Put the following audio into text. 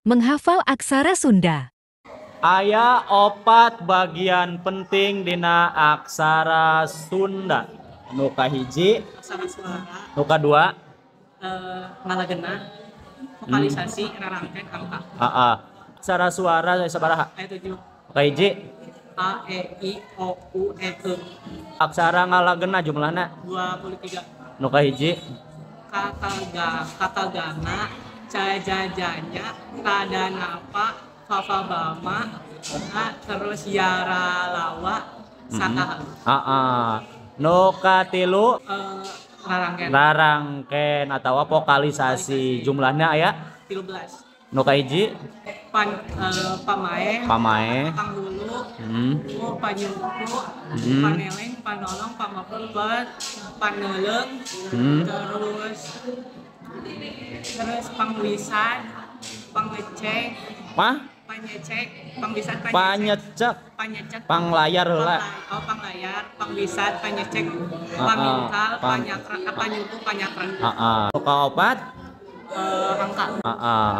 Menghafal aksara Sunda. Aya opat bagian penting dina aksara Sunda. Nu kahiji, Aksara suara, nu kadua, ngalagena, vokalisasi, rarangken, angka. Heeh. Aksara suara sabaraha? Aya 7. Nu kahiji, A E I O U E E. Aksara ngalagena jumlahna? 23. Nu kahiji, Kataga, katagana, cajajanya, kadanapa, fafabama, a, terus yaralawa, sakaha. Heeh. Nu katilu, Rarangken. Rarangken atawa vokalisasi, jumlahnya aya 13. Nu kahiji, Pamae, pamae, panghulu, panyungku, paneleng, panolong, pamapepet, paneleung, terus terus pangwisan, pangecek, Mah panyecek, pangwisan, panyecek, panyecek, panyecek, panglayar heula. Oh, panglayar, pangwisat, panyecek, pamingkal, panyakra, panyungku, panyakra. Heeh. Nu kaopat, Angka. Heeh.